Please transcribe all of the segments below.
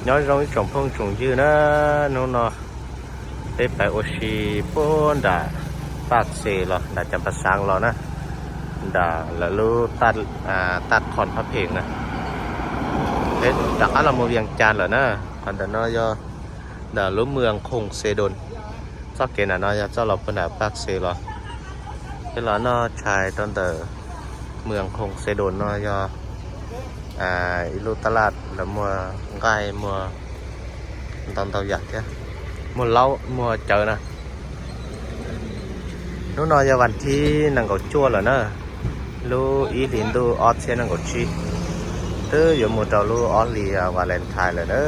Nyob zoo ib tsoom phooj tsoom ywg na, hnub no peb pais ua si puag nram Paj Xes los nram Cas Pas Xav los na, nram lawv lub taj qhon Phab Pheem na. Peb rov qab los mus Vias Cas lawm na. Qhov ntawm no yog ntawm lub Mws Khoos Xes Doos. Txoj kev ntawm no yog txoj los puag nram Paj Xes los. Peb los noj tshais rau ntawm Mws Khoos Xes Doos no yog ib lub taj laj lawv muag nqaij muag ntau ntau yam thiab, muag laub muag cawv na. Hnub no yog vas thib nees nkaum cuaj lawm na, lub ib hlis ntuj ob txhiab nees nkaum tsib, twb yuav mus rau lub ob hlis Valentine lawm na.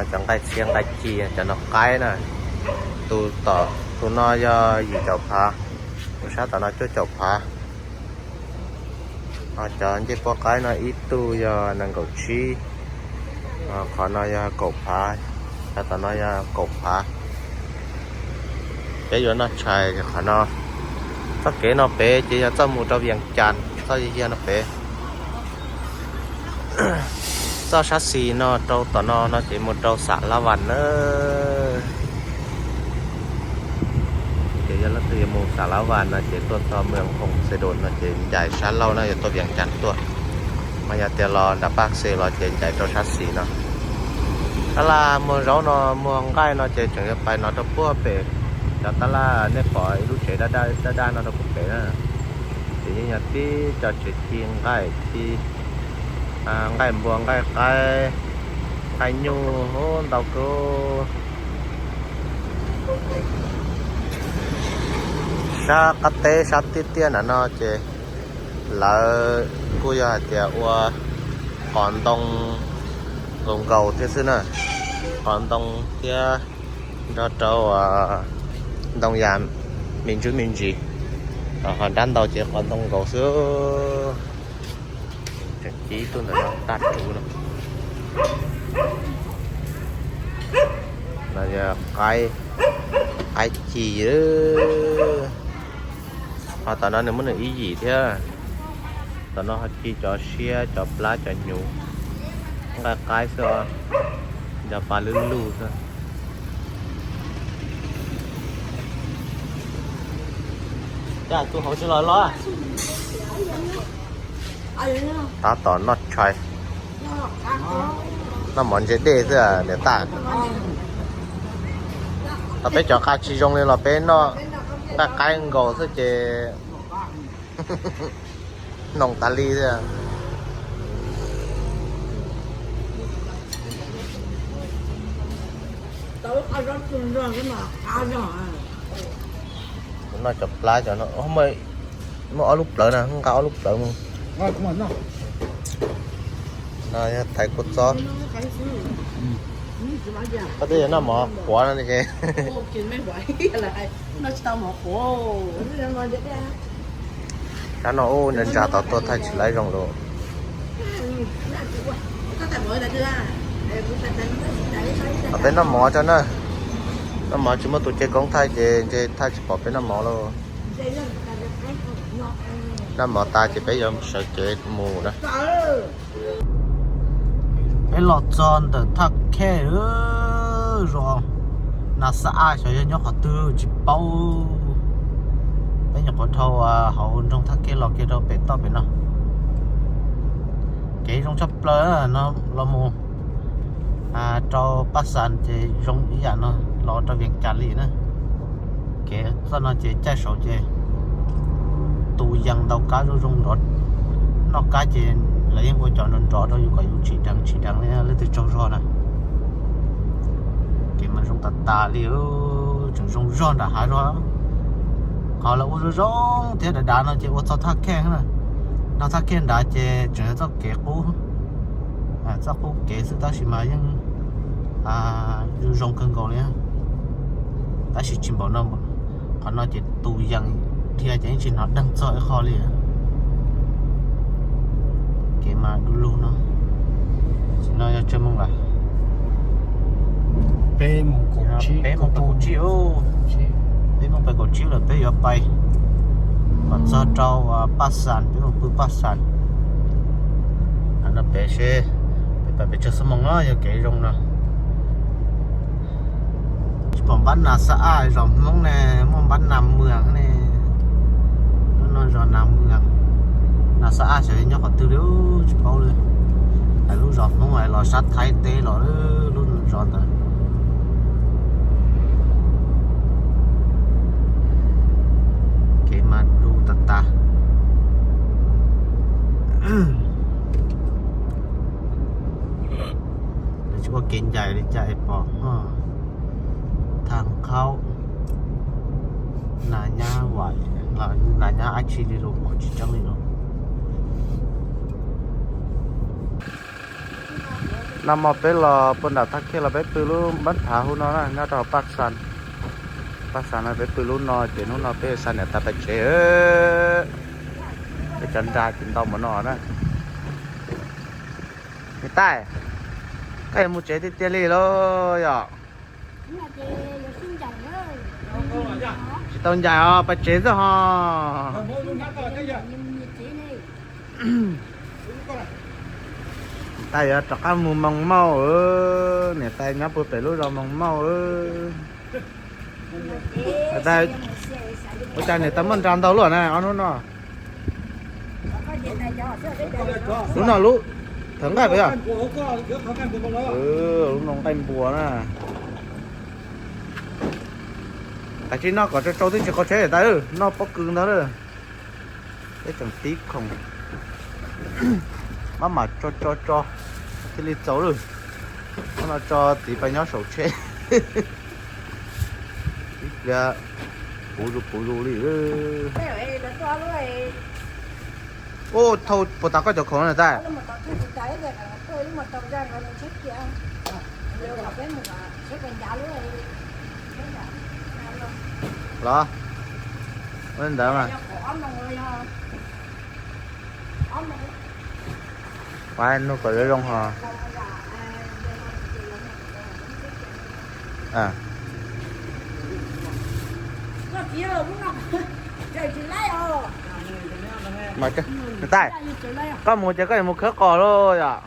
Cov nqaij txhiab nqaij ci cov no qaib na, tus tom tus no yog yim caum phav, tus sab tom no cuaj caum phav. Ho cov ncej puab qaib no ib tug yog nees nkaum tsib, qhov no yog kaum phav, cov tom no yog kaum phav. Peb yuav noj tshais qhov no. Txoj kev no pem ces yog txoj mus rau Vias Cas, txoj yog no pem. Txoj sab xis no rau tom no no ces mus rau Xav Lab Vas na. Ces yog leej twg yuav mus Xav Lab Vas no ces tuaj txog Mws Khoos Xes Doos no ces ncaim sab laug na, yuav tuaj Vias Cas tuaj. Mas yog tias los nram Paj Xes los ces ncaim rau sab xis no. Taj laj muag zaub no muag nqaij no ces tseem yuav pais no rau puag pem. Cov taj laj nej pom ib lub tsev daj daj no rau puag pem na, ces yeej yog tib co tsev ci nqaij ci, nqaij npua nqaij qaib, nqaij nyuj ntau kawg. Sab qab teb sab tiaj tiaj nram no ces lawv kuj yog hais tias ua qos ntoo nkaus nkaus thiab xwb na. Qos ntoo thiab nrog rau ntoo yam me ntsuj me ntsis, ho nrab ntau ces qos ntoo nkaus xwb. Tseem ci ib tug ntawm no tag ruv no. No yog qaib, qaib ci. Ho tom no nws muab nws ib yim thiab. Tom no ho ci cov siab cov plab cov hnyuv, nqaij qaib xwb os, cov pa lug lug xwb. Cas tus hauv tsis los los? Tab tom noj tshais, noj mov ntse dej xwb niam tais. Tau peb cov qa tsis zoo li los peb noj nqaij qaib nkaus xwb ces noog tas li xwb. Noj cov plab cov no, muaj ob lub plawv na, nqa ob lub plawv mus. No yog thaiv kua txob. Koj twb yog noj mov qhuav no ces. Sab no ub, ntsag tom tuaj thaij tsis laib zoo lawm. Peb noj mov tso na. Noj mov tsis muaj tus ce koob thaij ces ntshe thaij tsis pom peb noj mov lauj. Noj mov tas ces peb yuav sawv kev mus na. Peb los txog ntawm thaj khej zos Nas Xab Aj, xyov yog nyob qhov twg tsis paub. Peb nyuam qhuav dhau hauv nroog thaj khej los kiag rau pem toj pem no. Kev zoo tshaj plaws no, los mus rau Paj Xas ces zoo ib yam no los rau Vias Cas li na. Kev txoj no ces caij saud ces tus yees ntau kab zoo zoo nrov. Noj kab ces lawv yeej ua cov nrov nrov rau yus kom yus tsim dheev tsim dheev li leej twg tsaug zog na. Kev mas zoo tas tas li, tseem zoo zog nram hav zog. Qhov lawv ua zoo zoo thiab dav dav no ces ua txog thaj khej na. Nrog thaj khej nrad ces tseem yog txoj kev qub, txoj qub kev xwb tab sis mas yeej zoo zoo kawg nkaus li. Tab sis tsis npaum no, qhov no ces tus yees dhia ces yeej tsis hnov deeg txog ib qho li. Kev mas du lug no. Sim no yog tsawg moos lawm? Peb moos kaum tsib, peb moos pais kaum tsib lawm, peb yuav pais kom txog rau Paj Xas, peb mus pw Paj Xas. No pem seb peb Pem pes tsawg xuab moos no yog kev zoo no. Tsis pom npab Nas Xab Aj zos Hmoob ne, muaj npab Nas Mwas ne. Lub no zos Nas Mwas, Nas Xab Aj xyov nyob qhov twg li tsis paub li. Lawv lub zos Hmoob los sab Thaib teb los lub zos ntawd. Kev mas du tas tas. Lawv tsis ua kev ncaim li cas es pom. Thaj Qhaub, Nas Nyab Vais, Nas Nyab dab tsi li los pom tsis tseeb li no. Nag hmo peb los puag nram Thaj Khej los peb pw lub npab thav hauv no na, nyob rau Paj Xas. Paj Xas no peb pw lub no ces hnub no peb xa niam tais pais tsev. Peb cov nra ces ntau npaum no na. Niam tais, koj yuav mus tsev tiag tiag li lauj yom? Tsis tau ncaim os, pais tsev xwb ho. Niam tais yuav rov qab mus Moos Mauj, niam tais nyob puag pem lub zos Moos Mauj. Ua cas niam tais muaj nra ntau luaj na ob hnub no. Lub no lub thawv nqaij puas yog? Lub no nqaij npua na. Tais tsis noj kom tsau tsau twb tsis qaug tsheb tais, noj pob kws ntag lawm. Peb tseem tib khoom, maj mam tso tso tso thiaj li txaus lawm. Hnub no tso txiv pais nyob saum tsheb. Ib pliag puv zus puv zus li. Ub, thauj puas tas koj cov khoom na tais? Los, ua li ntawd mas. Pab nug kom zoo zoo ho. Niam tais, koj mus ces koj yuav mus khawb qos lauj yom?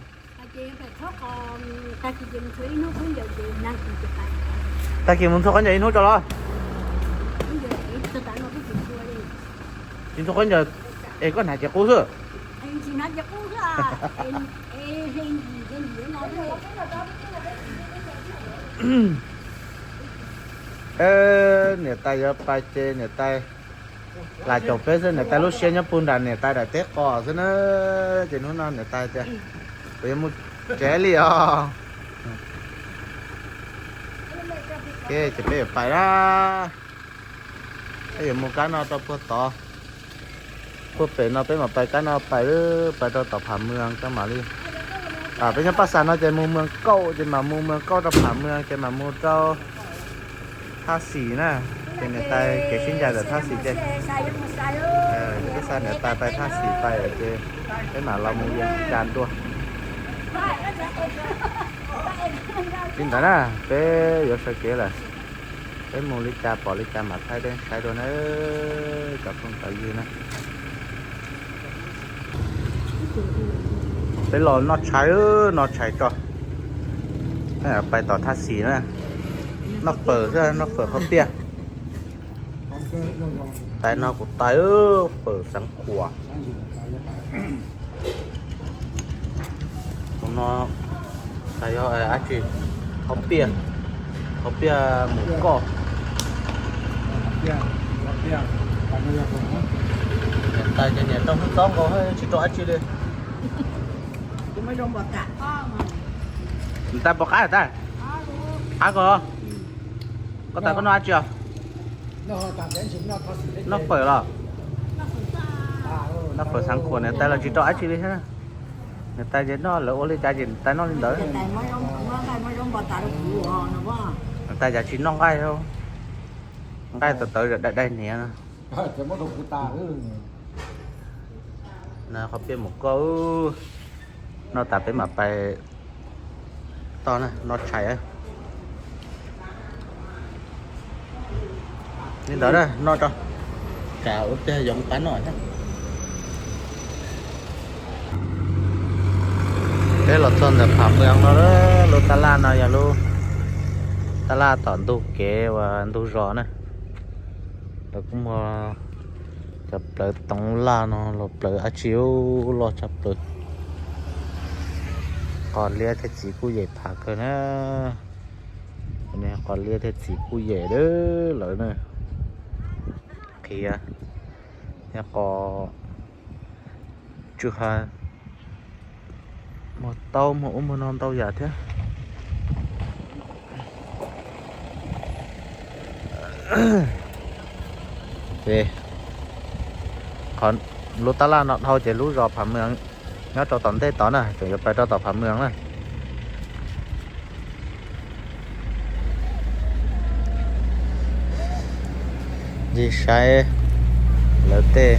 Tag kis mus ntxhua khaub ncaws ib hnub tso los. Tsis ntxhua khaub ncaws es koj hnav ces qub xwb. Niam tais yuav pais ces niam tais lam caum peb xwb, niam tais lub siab nyob puag nram niam tais daim teb qos xwb na. Ces hnub no niam tais tias kuv yuav mus tsev li os. Ces peb yuav pais na. Peb yuav mus kab no rau puag tod. Puag pem no peb mam pais kab no pais, pais rau tom Pham Mws kab mam li. Peb nyob Paj Xas no ces mus Mws Kauj ces mam mus Mws Kauj rau Pham Mws ces mam mus rau Thaj Xis na. Ces niam tais kev sib ncaim ntawm Thaj Xis ces peb xa niam tais pais Thaj Xis pais ces peb mam los mus Vias Cas dua. Li ntawd na, peb yuav sawv kev lawm. Peb mus li cas pom li cas mam thaij peb saib dua na, cov phooj cov ywg na. Peb los noj tshais, noj tshais tso. Pais tom Thaj Xis na. Noj fawm xwb, noj fawm qhaub piaj. Tais no kuv tais, fawm xeev khuam. Tus no tais yog dab tsi? Qhaub piaj, qhaub piaj mus koj. Niam tais ces niam rau hub txob nkaus tsis rau dab tsi li. Niam tais pom qab tais? Qab ko. Koj tais koj noj dab tsi os? Noj fawm los? Noj fawm xeev khuam, niam tais los tsis rau dab tsi li thiab. Niam tais ces noj lawv ua li cas ces niam tais noj li ntawd. Niam tais cas tsis noj nqaij, nqaij tawv tawv daim daim niam. Qhov piaj mus koj, noj tas peb mam pais toj na, noj tshais. Li ntawd na, noj tso, tsam ua tiag yoov qab noj thiab. Peb los txog ntawm Pham Mws no, lub tab laj no yog lub tab laj tom ntug kev uas ntug zos na. Lawv kuj muag cov plawv toov laj no los plawv dab tsi loj tshaj plaws. Qos liab thiab txiv kuj yem phav kawg na. Qos liab thiab txiv kuj yem lawm na. Qhiav thiab qos tsw ha. Muag taub muag ub muag no ntau yam thiab. Ces qhov lub tab laj no dhau ces lub zos Pham Mws nyob rau tom ntej tod na, tseem yuav pais rau tom Pham Mws na. Ncig saib lawv tej.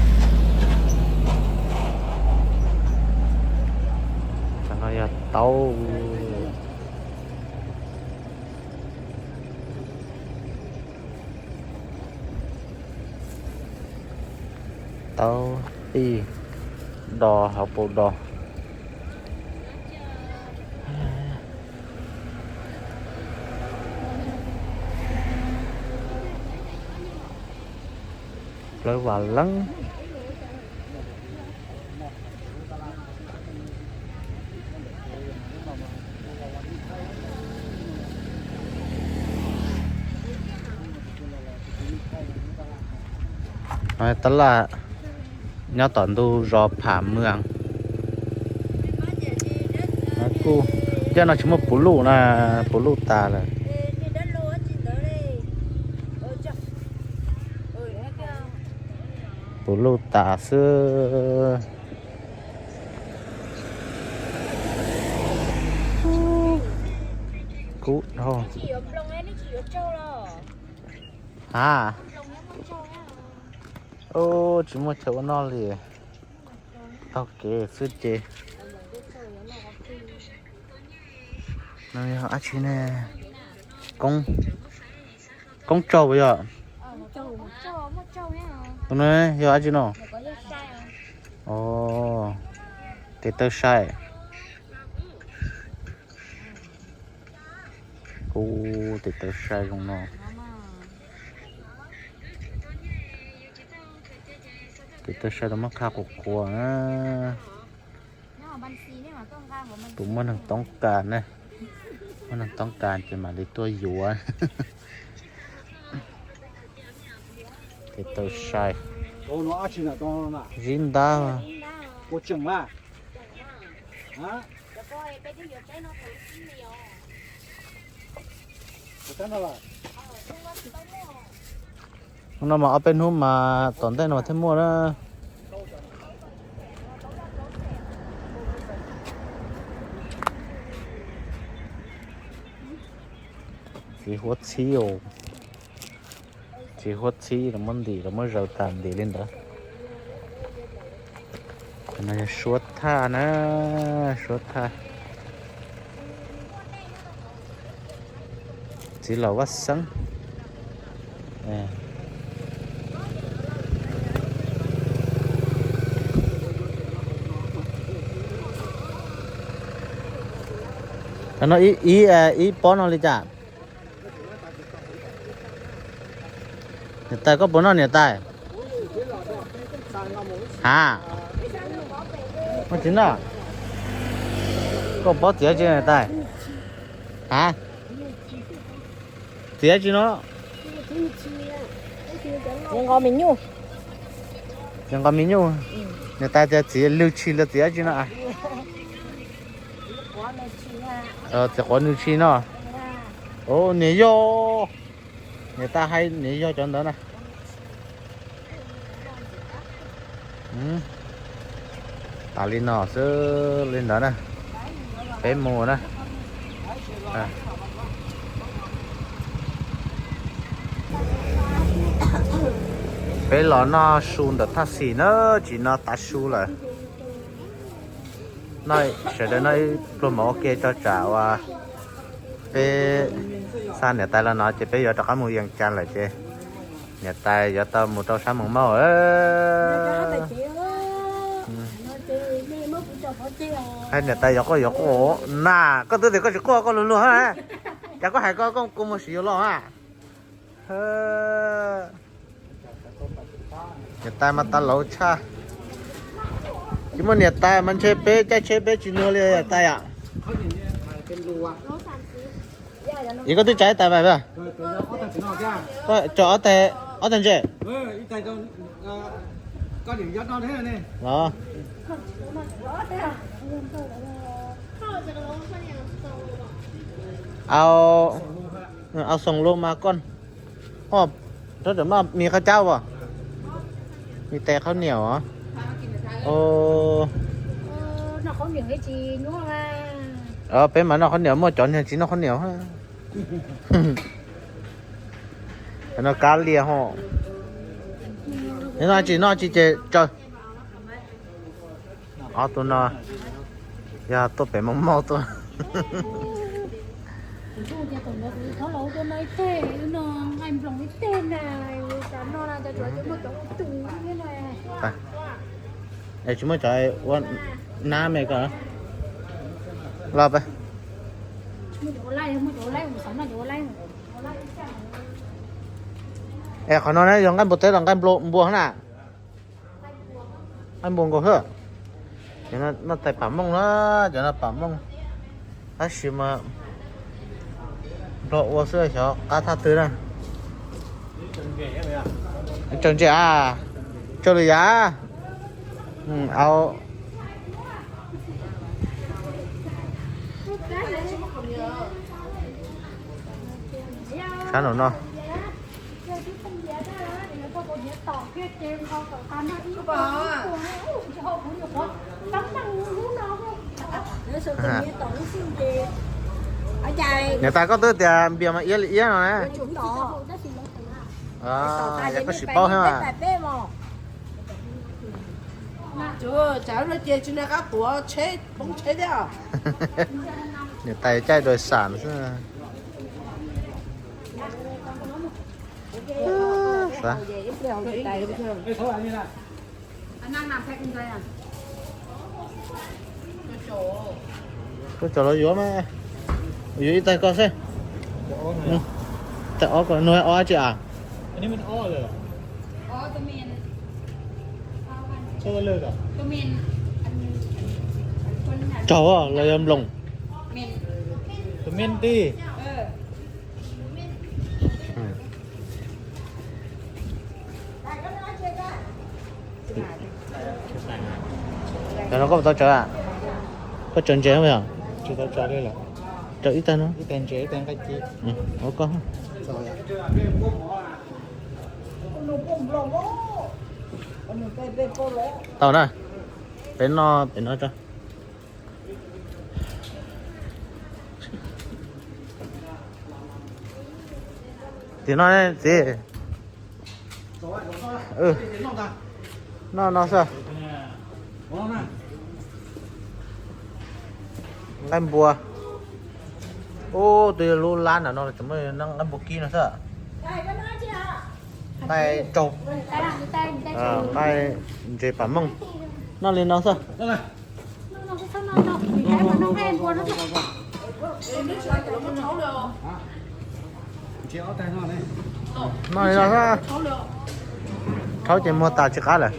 Cov no yog taub, taub pij, do hauv paus do. Plawv vam leeb. Tab laj nyob tom ntug zos Pham Mws. Kuj, caj no tsis muaj puv luj na, puv luj tas lawm. Puv luj tas xwb. Kub dhau. Ha. Ub, tsis muaj chaw ua noj li. Taug kev xwb ces. No yog dab tsi ne? Koob, koob tsaug puas yog? Tus no yog dab tsi no? Ov, tes taw sai. Kuv tes taw sai zoo no. Tes taw sai rau muab qha quas quas na. Tus muaj neeg toob kas ne, muaj neeg toob kas ces mam li tuaj yuav. Tes taw sai. Zib ntab. Hnub no mas ob peb hnub mas tom ntej no mas thiaj muaj na. Txiv huab txhib os. Txiv huab txhib los muab ntim los muab zaws tas ntim li ntawd. Suav thaj na, suav thaj. Txiv laus Vaj Xeeb. No ib, ib pob no li cas? Niam tais, koj puas noj niam tais? Ha? Tsis noj. Koj paub txiav tsi niam tais? Ha? Txiav tsi no? Nqos me nyuj. Nqos me nyuj. Niam tais tias txiav lwg tshis los txiav tsi no? Txiav quav nws tshis no. Niam yog, niam tais hais niam yog cov ntawd na. Tas li no xwb li ntawd na. Peb mus na. Peb los noj su ntawm thaj xis na, tsis no tav su lawm. Sawv daws noj ib pluag mov ua ke tso tsam uas peb xa niam tais los no ces peb yuav rov qab mus Yees Cas lawm ces niam tais yuav tau mus rau sab Moos Mauj. Hais niam tais yuav quaj yuav quaj na, koj twb tias koj tsis quaj koj luag luag na. Cas koj hais koj koj kuj muaj sim yuav los a. Niam tais mas tas laus tshaj. Tsis muaj niam tais mas ntshe peb caij tsheb peb tsis luag li niam tais yom. Yog koj twb tsa ib tais mas, koj tso ob tais ntses los. Au, au xoom lus mas koj, koj tseem maj mis qhov cab as, mis tes qhov niam os. Peb mas noj qhov niam, muaj cov niag tsis noj qhov niam. No kab lias ho. No tsis noj tsis ces tsaws. Ob tug no yog tuaj pem Moob Mauj tuaj. Es tsis muaj cov ua nab me ko los peb. Es qhov no na yog nqaij npua teb los nqaij npua na? Nqaij npua nkaus xwb. Cov no tais pam mooj na, cov no pam mooj. Tab sis mas nplog ua xwb xyov qab thaj twg na. Tsaws ntses a, tsaws lwm yam. Au. Sab nraum no. Niam tais koj twb tias npias mas iab li iab no na. Yog koj sim paub thiab. Niam tais caij dua xam xwb. Tuaj cov los yuav mas, yuav ib tais koj xwb. Tais ob ko, nug ob tsi a? Tsaug los yog nploos? Cov no koj puas tau tsaws a? Koj tsaws ntses yog? Tsaws ib tag no. Ua koj. Tau na. Peb noj pem no tso. Tim no txiv. Noj no xwb. Nqaij npua. Ub, twb yog lub lab ntawm no tseem muaj nqaij npua kib no xwb. Nqaij tsaug. Nqaij ntses pam mooj. Noj li no xwb. Noj li no xwb. Rhaub ces muag tas tsis qab lawm.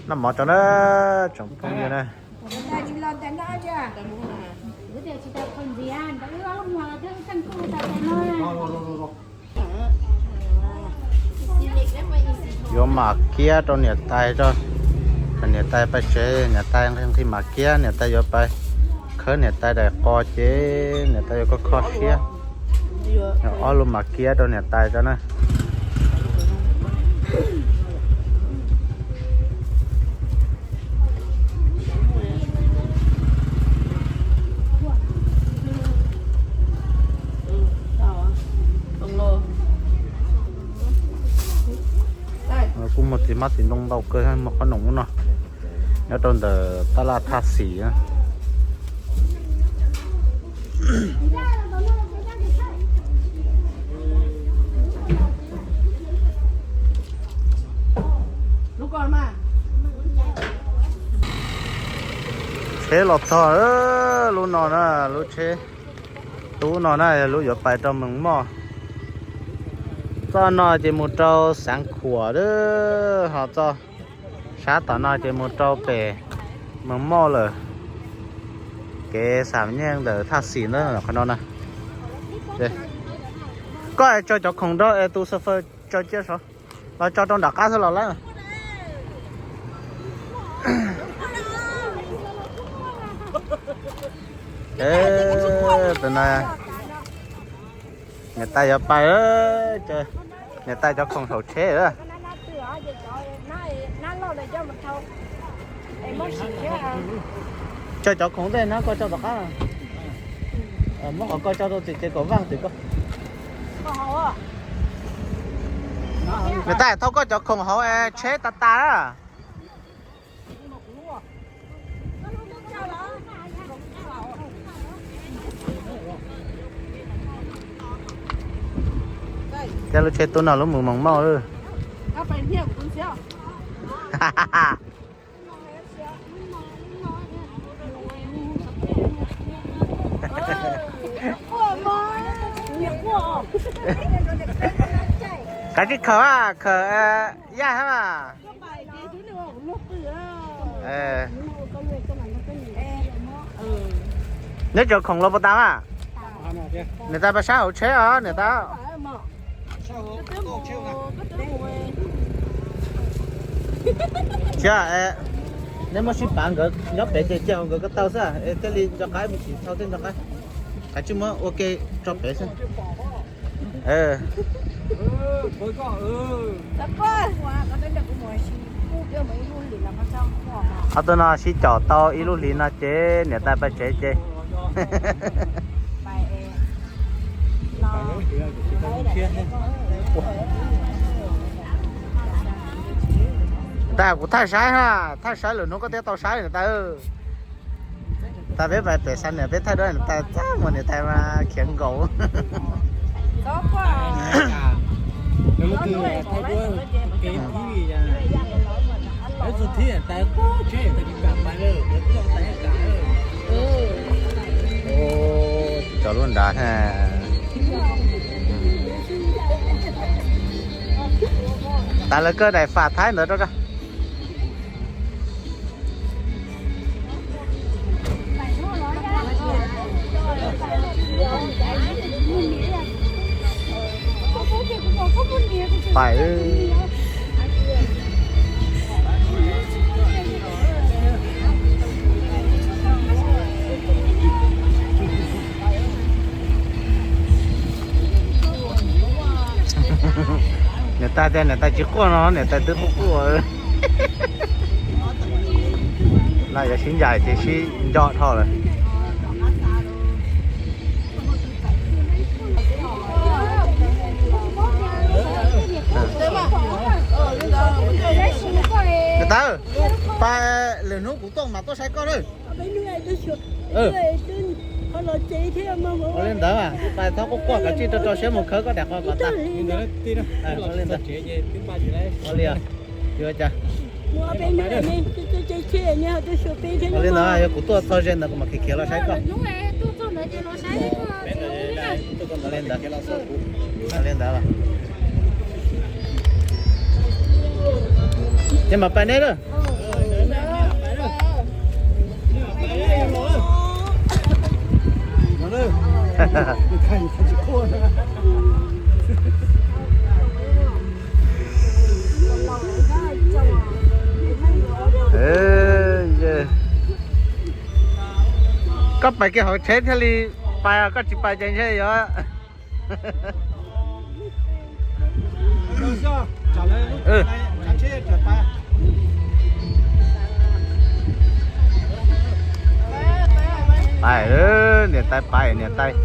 Noj mov tso na, tsoom phooj ywg na. Yuav mam kiab rau niam tais tso. Niam tais pais tsev, niam tais nqhis mam kiab, niam tais yuav pais khawb niam tais daim qos ces niam tais yuav kho kho siab. Ob lub mam kiab rau niam tais tso na. Kuj muag txiv hmab txiv ntoo ntau kawg, muag qhob noom no nyob rau ntawm tab laj thaj xis. Tsheb los txog lub no na, lub tsheb tub no na, lub yuav pais rau Mees Moj. Txoj no ces mus rau Xeev Khuam, ho txoj sab tom no ces mus rau pem Mees Moj lawm. Kev xam nyeej ntawm Thaj Xim ntawd qhov no na. Koj tso cov khoom rau es tus xo fawj tso cia saud, los tso rau nram qab xwb los lawm. Tus no niam tais yuav pais, niam tais cov khoom saum tsheb lawm. Tso cov khoom ntej na, koj tso tom qab. Muab qhov koj tso rau tim ces kom vaj tim koj. Niam tais, thauj koj cov khoom hauv es tsheb tas tas na. Thiab lub tsheb tub no lub mus Mees Moj lawm. Kav tsij khaws, khaws yaj hab mas. Neb tso khoom los puas tas mas? Niam tais pais saib hauv tsheb os niam tais. Tsis, neb muab sib pav nkawd nyob pem ces cia hauv nkawd ko taw xwb es thiaj li nco qab mus tsis txhau tej nco qab. Kav tsij muab ua ke tso pem xwb. Qhov twg no sib caum tau ib lub hlis no ces niam tais pais tsev ces. Tais, kuv thaij saib ha, thaij saib lwm hnub koj thiaj tau saib niam tais. Tas peb pais pem xa niam peb thaij duab niam tais, txaj muag niam tais mas khiav nkaus. Tso lub nrad. Tas lawv kawg daim fam Thaib ntawd rau. Pais. Niam tais tias niam tais tsis quaj no, niam tais twb quaj quaj. No yuav sib ncaim ces sib nco dhau lawm. Niam tais, pais lwm hnub kuv tuaj mam tuaj saib koj na. Ua li ntawd, pais txhob quaj quaj, kav tsij rau rau siab mus khawb koj daim qhov kom tas. Ua li, ua cas? Ua li ntawd, yog kuv tuaj txog ze ntawd kuv mam khiav khiav los saib koj. Ua li ntawd, ua li ntawd. Ces mam pais neb lawm. Koj pais kiag hauv tsheb thiaj li pais, koj tsis pais ces ntshe yuav. Pais, niam tais pais, niam tais,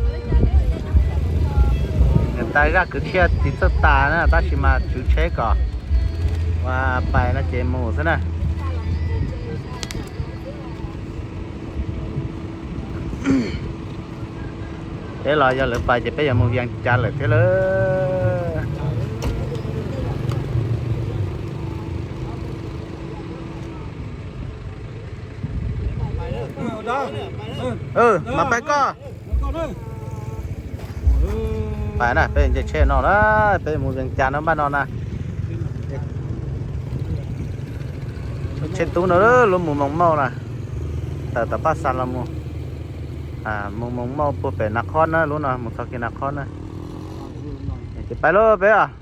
niam tais zaj kwv txhiaj tiv txawj tas na, tab sis mas tswv tsheb kom ua pais no ces mus xwb na. Peb los yog lawv pais ces peb yuav mus Vias Cas lawm thiab lawm. Mas pais koj. Pais na, peb nce tsheb no na, peb mus Vees Cas no npaj no na. Lub tsheb tub no lub mus Moos Mauj na, tawm tom Paj Xas los mus, mus Moos Mauj puag pem Nas Khob na, lub no mus txog kiag Nas Khob na. Ces pais lauj peb os.